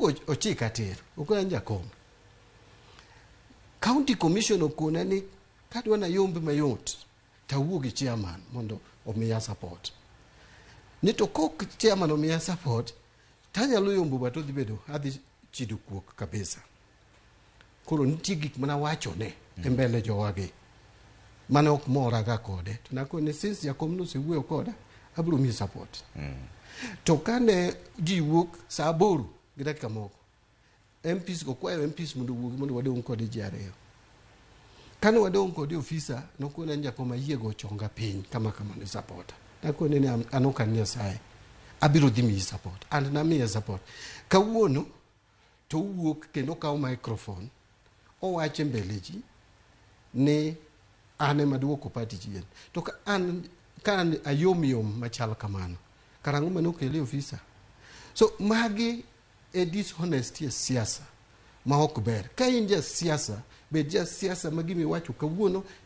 Owuok ochika tir, okona ni jakom. County Commission okona ni kadwa nayomb mayot tawuo gi chairman mondo omiya support. Ni to kok chairman omiya support, tanyalo yombo but odhi bedo adhi chido kuok kabisa. Koro nitie gik mana wachone e mbele jowagi mane ok mora ga kode to nakone since jakom nosewuoyo koda abiro miyi support. To kane ji wuok saa 8 gi dakika moko, MPs go kwayo MPs mondo owuogi mondo wadong' kode ji ariyo. Kane wadong' kode ofisa, nokona ni jakom ayie go chonga piny kama kama ni supporter. Nakone ni an ok an Nyasaye. Abiro dhi miyi support. And namiye support. Kawuono to owuok kendo okawo microphone owacho e mbele ji ni an ema duoko party chien. To ka an ayom yom machal kamano, karang'o mane okele e ofisa? So magi e dishonesty e siasa ma ok ber. Ka in ja siasa, bed ja siasa ma gima iwacho kawuono.